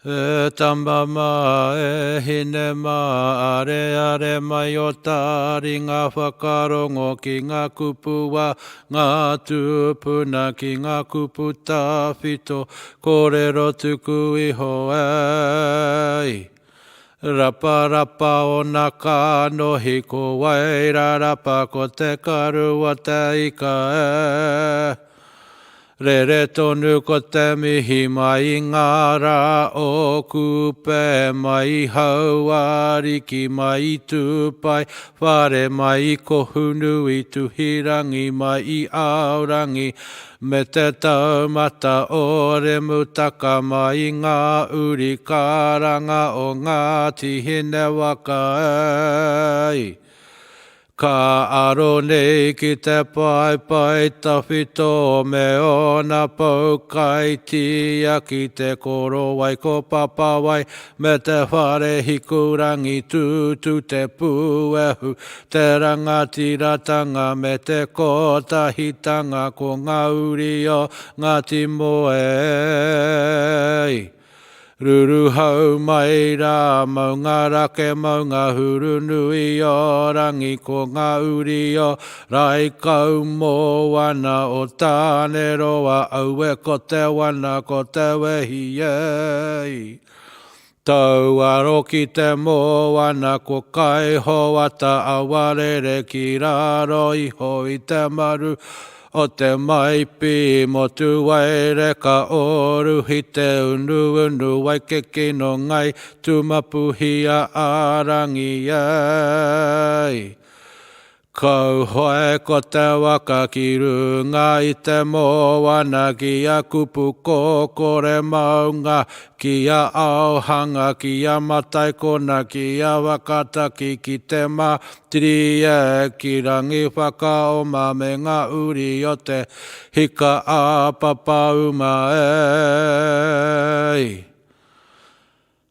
E tama mā, e hine mā, areare mai o taringa whakarongo ki ngā kupu a ngā tūpuna, ki ngā kupu tawhito, kōrero tuku iho ei. Raparapa ōna kanohi ko Wairarapa ko te karu o te ika e. Rere tonu ko te mihi mai i ngā rā o Kupe, mai i Hauariki, mai i Tūpai, Whare, mai i Kohunui, Tuhirangi, mai i Aorangi, me te taumata o Remutaka, mai i ngā uri karanga o Ngāti Hinewaka, ei. Ka aro nei ki te paepae tawhito me ōna pou kaitiaki te korowai ko Papawai me te whare hikurangi tūtū te pūehu te rangatiratanga me te kotahitanga ko ngā uri o Ngāti Moe. Ruruhau mai rā, maunga rake, maunga hurunui o rangi, ko ngā uri o Raikaumoana, o Tāneroa, aue ko te wana, ko te wehi e. Tau aro ki te moana, ko Kaihoata, awarere ki raro iho i te maru O te maipi motu waireka o Ruhi te unuunu waikekino ngai tumapuhia a rangi ei. Kauhoe ko te waka ki runga i te moana ki a kupu kokore maunga ki a Aohanga ki a Mataikona ki a Wakataki ki te ma Tiria ki rangi whakaoma me ngā uri o te hika a Papauma e.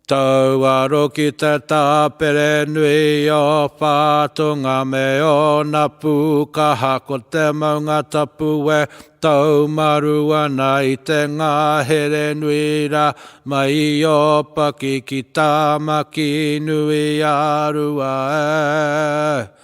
Tauaro ki te tāpere nui o Whātonga me ōna pūkaha ko te maunga tapu e taumaru ana i te ngahere nui rā Mai i Ōpaki ki Tāmaki nui a Rua e.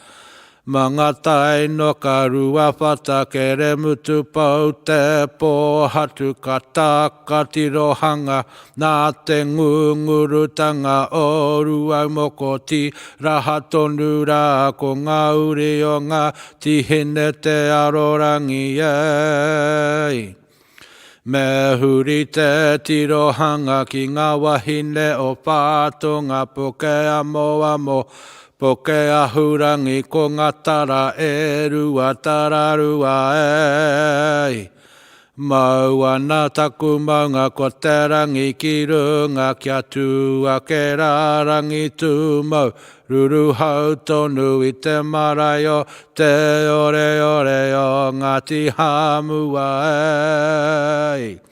Mangatai no ka Ruawhata Keremutu pau te pōhatu ka taka tirohanga nā te ngungurutanga o Rūaumoko tīraha tonu rā ko ngā uri o Ngāti Hine Te Arorangi e. Me huri te tirohanga ki ngā wahine o Whātonga, Poke amoamo, poke ahurangi, ko ngā tara e rua, tara rua e. Mau ana taku maunga ko te rangi ki runga kia tū ake rā rangi tūmau, Ruruhau tonu i te marae o Te Oreore o Ngāti Hāmua e.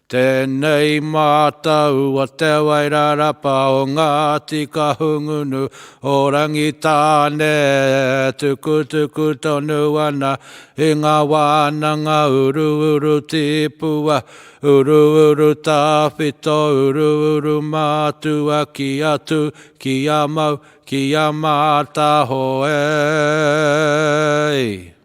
Tēnei mātau o Te Wairarapa o Ngāti Kahungunu o Rangitāne e tukutuku tonu ana i ngā wānanga uruuru tipua, uruuru tawhito, uruuru mātua ki a Tū, Ki a mau, ki a mātaho e.